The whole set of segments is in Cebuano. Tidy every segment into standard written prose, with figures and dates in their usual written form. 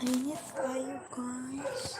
Init kaayo, guys.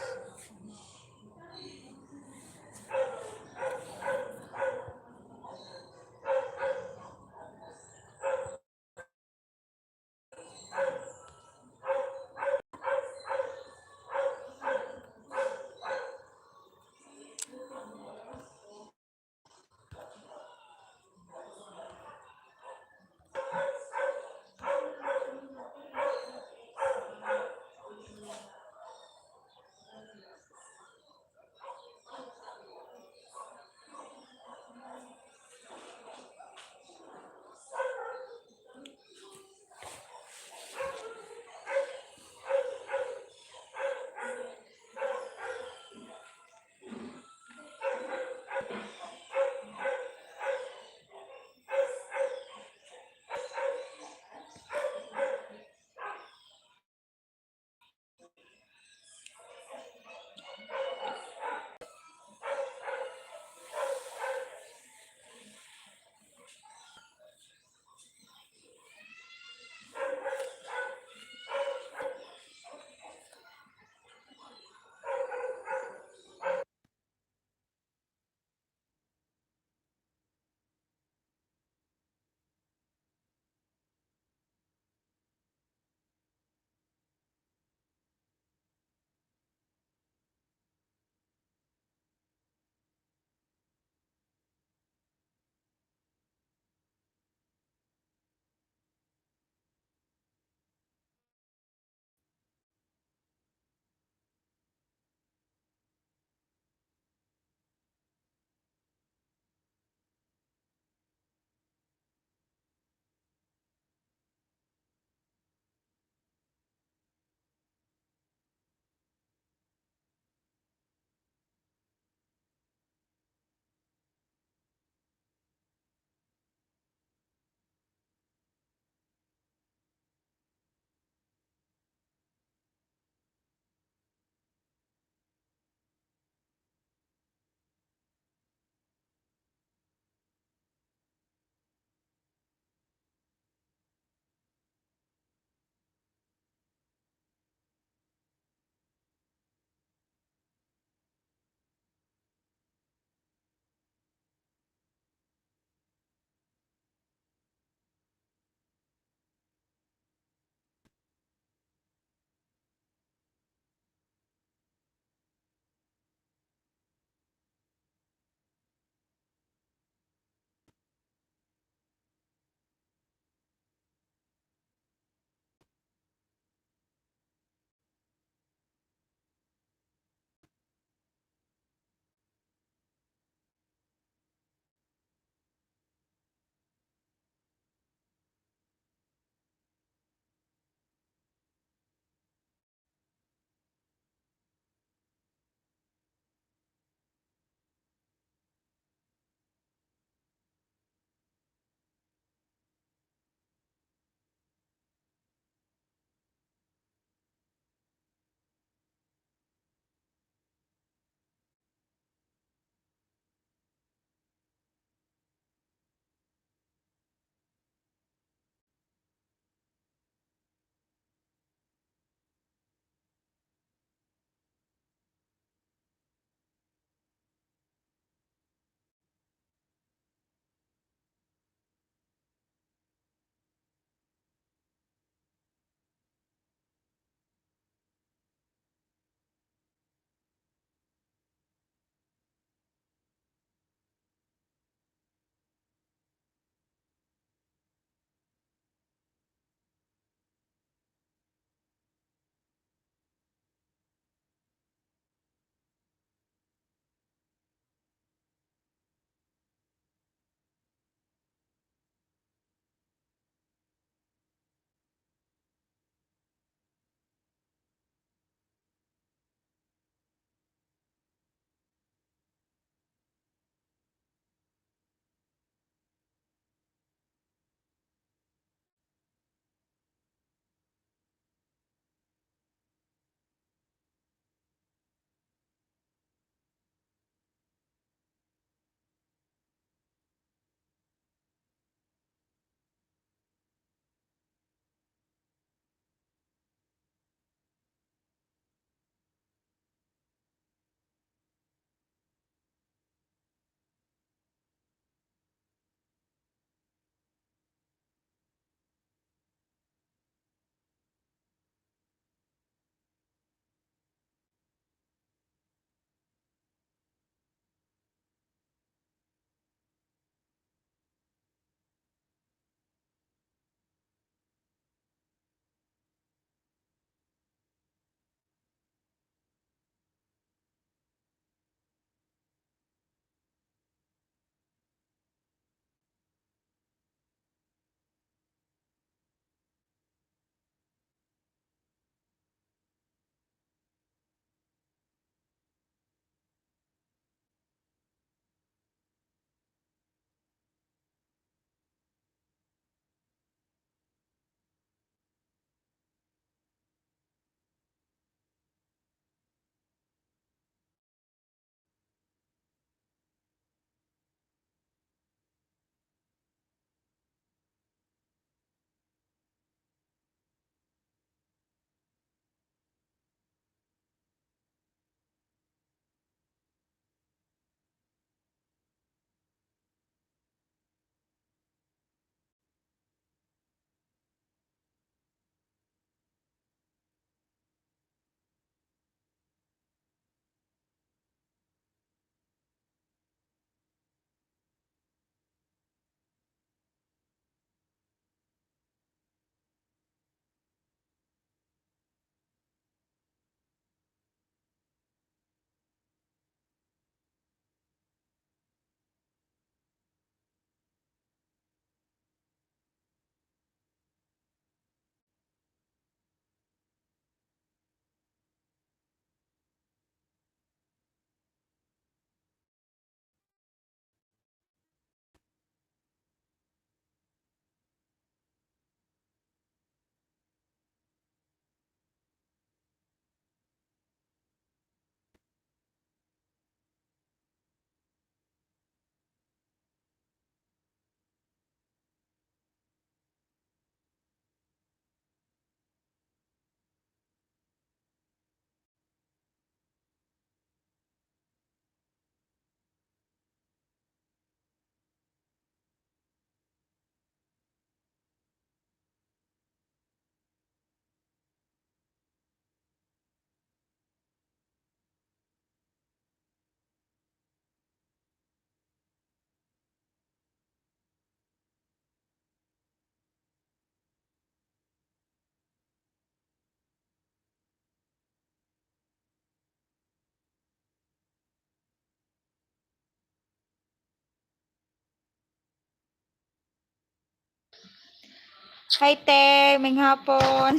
Hi te, maayong hapon.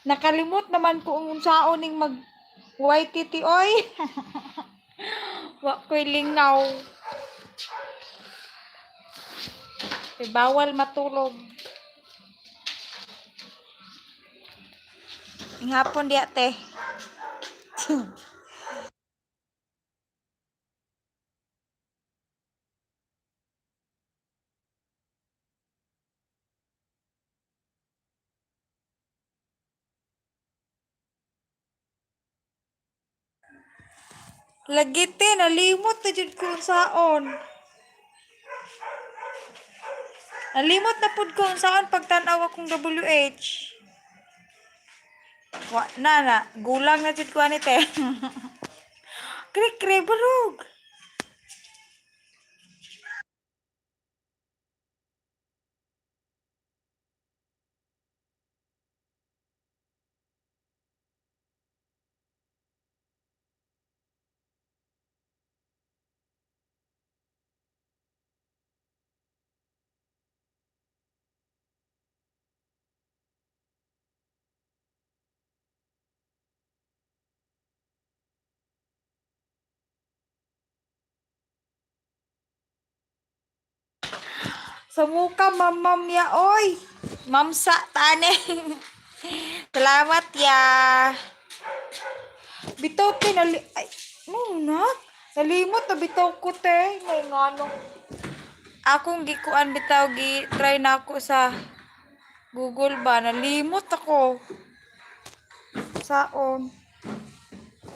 Nakalimot naman ko ang unsaon ning mag YTT oy. Wa ko'y lingaw. Kay bawal matulog. Maayong hapon diya te. Lagi te, nalimot na jud ko unsaon. Nalimot na pud ko unsaon pagtan-aw akong WH. Wa na na, gulang na jud ko ani te. Krik krik barog. Sa muka, mamam ya, oy. Mamsa, tane. Salamat ya. Bitaw te, nali... Ay, no na. Nalimot na bitaw ko te. May ngano. Akong gikuan bitaw gi try na ako sa Google ba. Nalimot ako. Saon.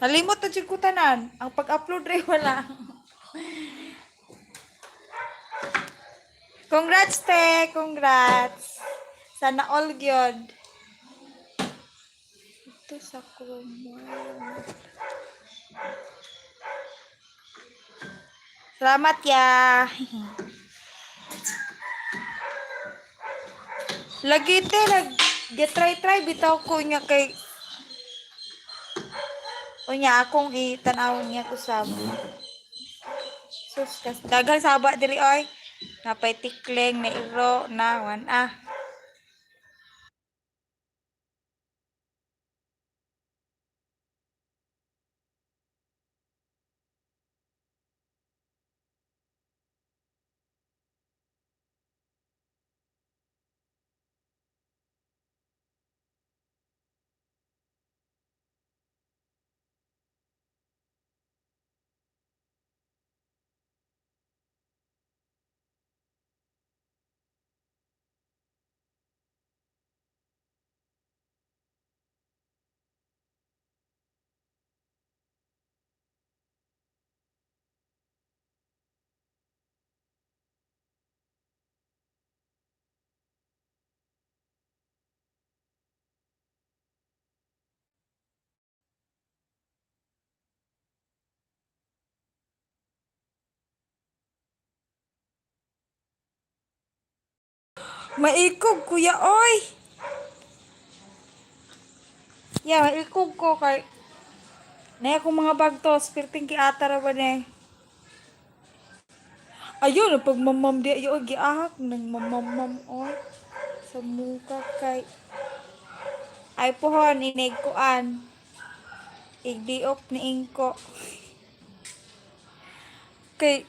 Nalimot na jud ko tanan. Ang pag-upload rin wala. Congrats te, congrats. Sana all gyud. Ito sa Chrome. Salamat ya. Lagi te, nag try try bitaw ko niya kay unya akong itanawon niya usab. Sus, kas daghang saba diri oy. Napay tikling na iro na wan ah. Maikog kuya oy. Yeah, maikog ko kay na akong mga bagtos, perting giata ra ba ni. Ayun, ang pagmamam di ayo giahak nang mamamam oy. Sa muka kay ay pohon inig kuan. Igdiok ni ingko. Kay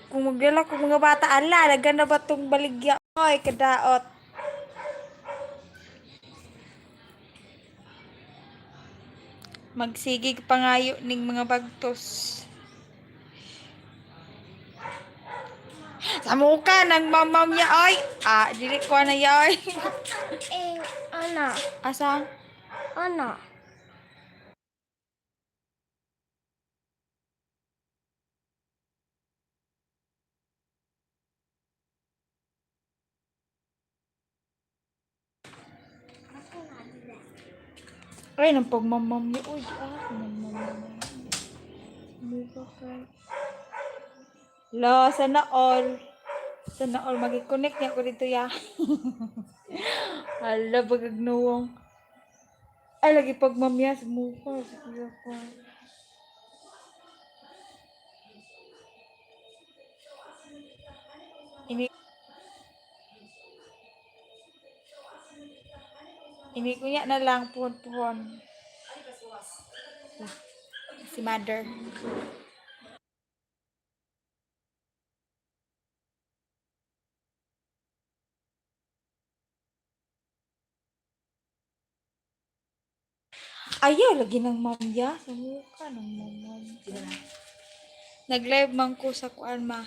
kung magdala ko mga bata ala, dagan na ba tong baligya oy kadaot. Magsigig pangayo ning mga bagtos. Sa muka nang mamam niya oy. Ah, dili ko na ya oy. Eh, ana, Asa? Ana. Ay, nang pagmamam niya. Uy, ah, mamam. Muka kay. Lo, sana all. Sana all. Magi-connect niya ko dito ya. Hala, bagagnuwang. Ay, lagi pagmamya sa muka. Sa kuya ko. Ini. Ini kunya na lang puhon-puhon. Lah, si mother. Ayaw lagi ng mamya. Sa mukha ng mamam. Nag-live man ko sa kuan ma.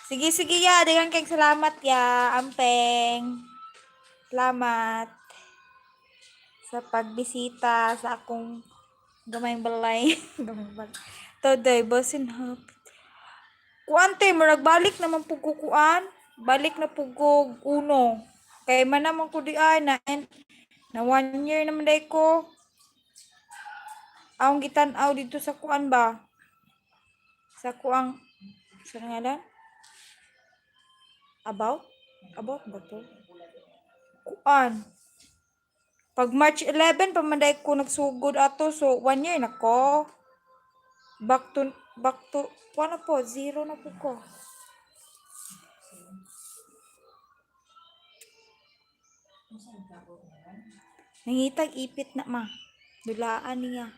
Sige, sige ya. Daghang kay salamat ya. Ampeng. Salamat sa pagbisita sa akong gamayng balay. Gamayng balay. Today, basin hap. Kuan te, murag balik naman pug ko kuan. Balik na pug ko uno. Kay man naman ko di ay na, na 1 year naman day ko. Ang gitan-aw dito sa kuan ba? Sa kuang sa ngalan? About? About ba to? Kuan. Pag March 11 pa man day ko nagsugod ato, so 1 year na ko. Back to kuan na po, zero na po ko. Nangitag ipit na ma. Dulaan niya.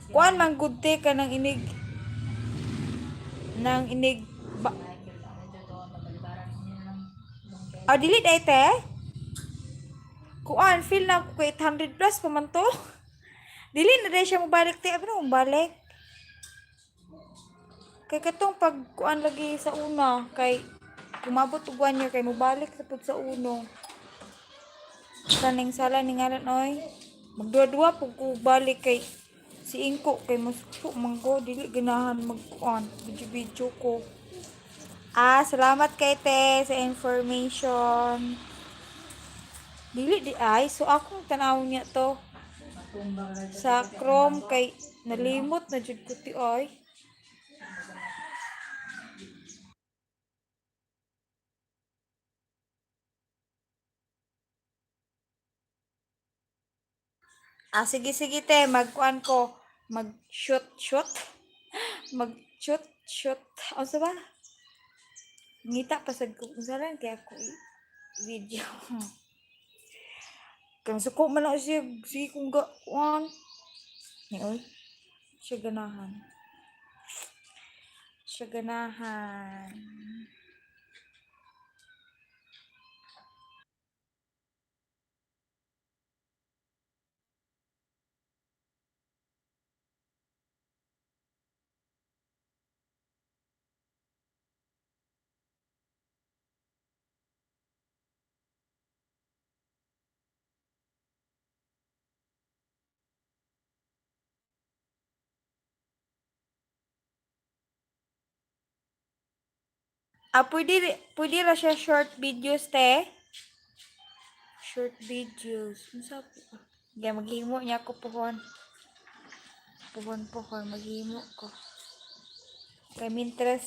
Kuan man gud te ka nang inig ba. Ah, dili day te. Kuan feel na ko kay 800 plus pa man to. Dili na day siya mobalik te. Abi na mobalik. Kay katong pag kuan lagi sa una kay umabot og 1 year kay mobalik sa pud sa uno. Kaning sala ni ngalan oy. Magduwa-duwa pug ko balik kay si Ingko kay musuko man ko, dili ganahan magkuan video-video ko. Ah, salamat kay te sa information. Dili di ay so akong tanaw niya to sa Chrome kay nalimot na jud ko ti oy. Ah, sige, sige te, magkuan ko, mag shoot shoot. Mag shoot shoot. Unsa ba? Ngita pa sad ko unsa lang kay ako video. Kang suko man na siya, sige kong ga kuan. Ni oy. Siya ganahan. Siya ganahan. Ah, pwede, pwede ra siya short videos, te. Short videos. Unsa po? Gaya, maghimo niya ako pohon. Pohon, pohon. Maghimo ko. Kay mintres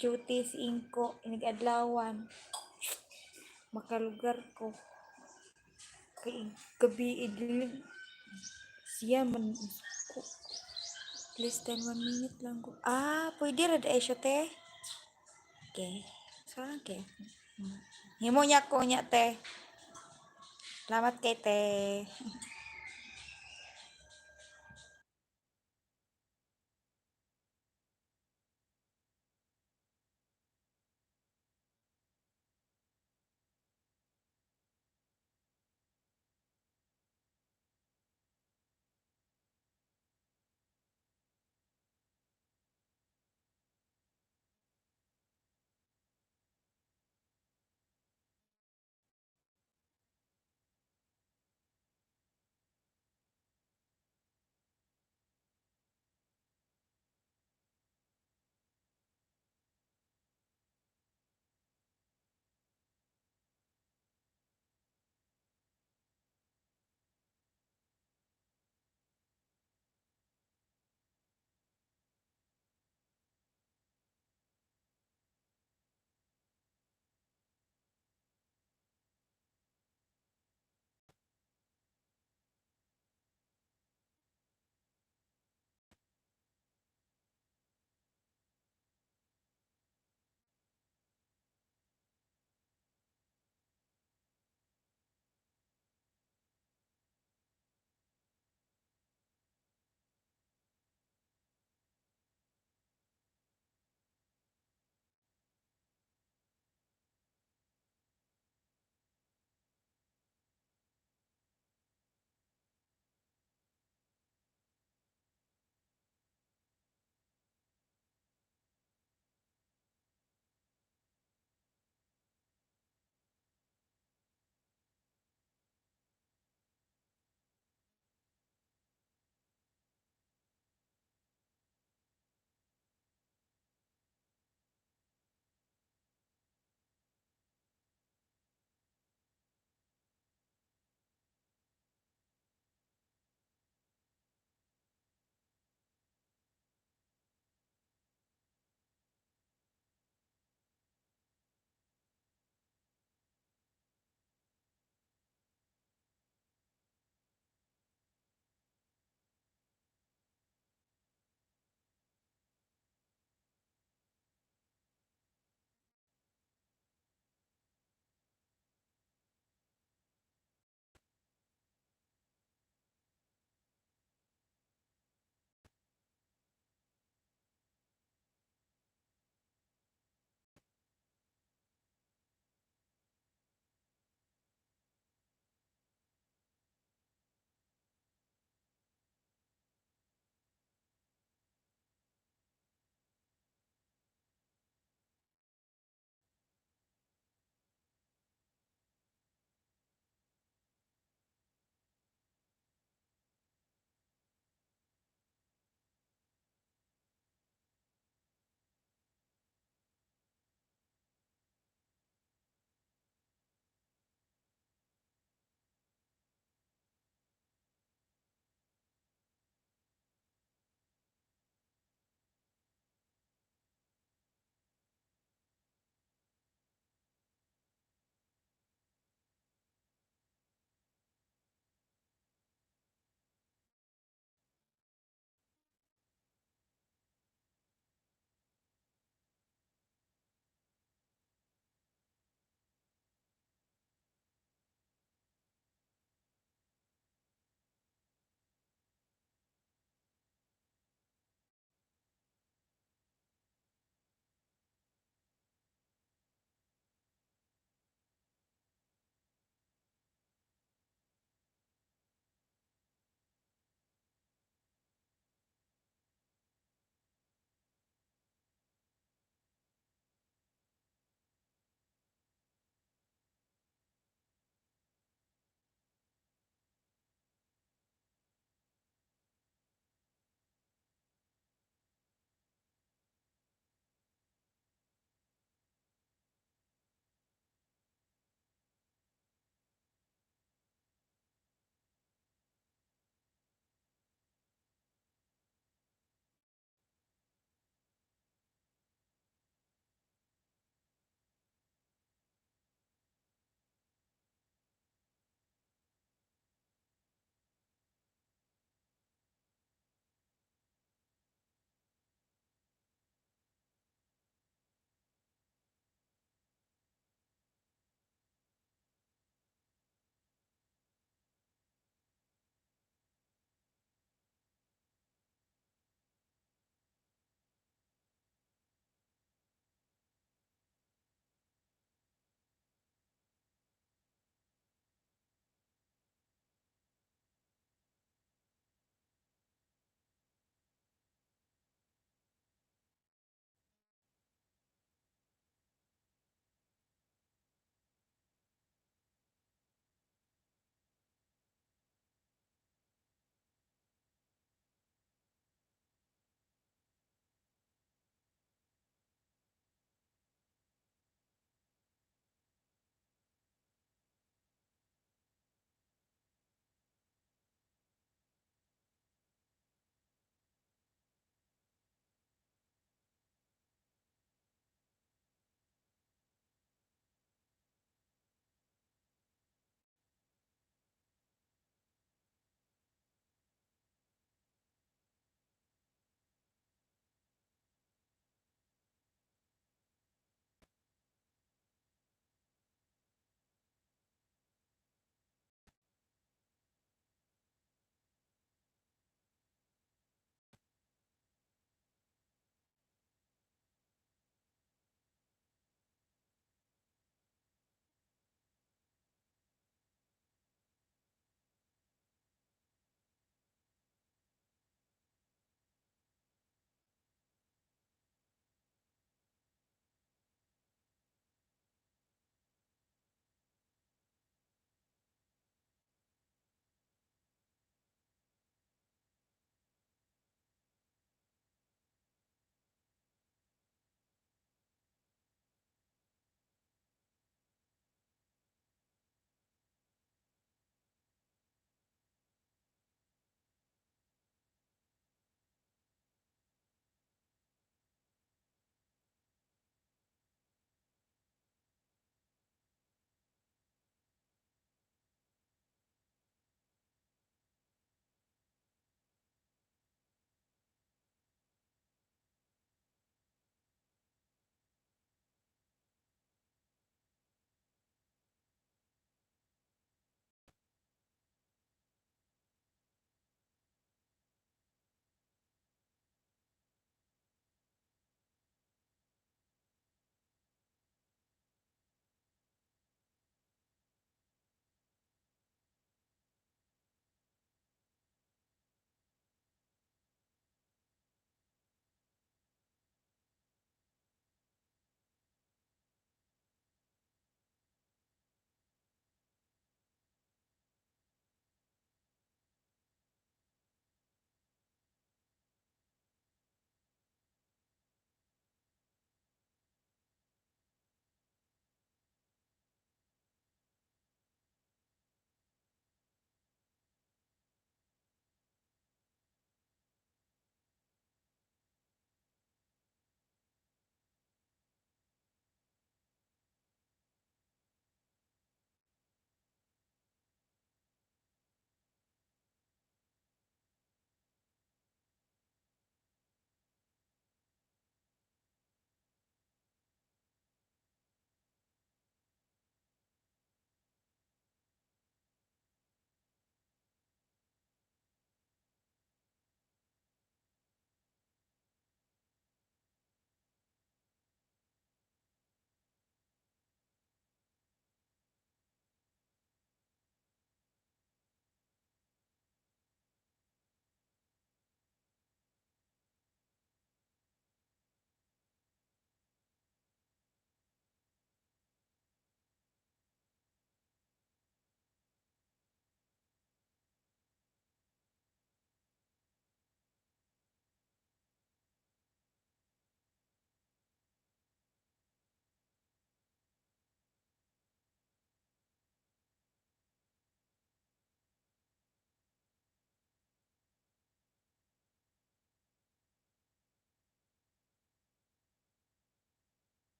duties ingko inigadlawan makalugar ko kay gabi idlim siya man ko less than 1 minute lang ko. Ah, pwede ra di siya te. Okay, saan kay himo niya ko niya te. Salamat kay te.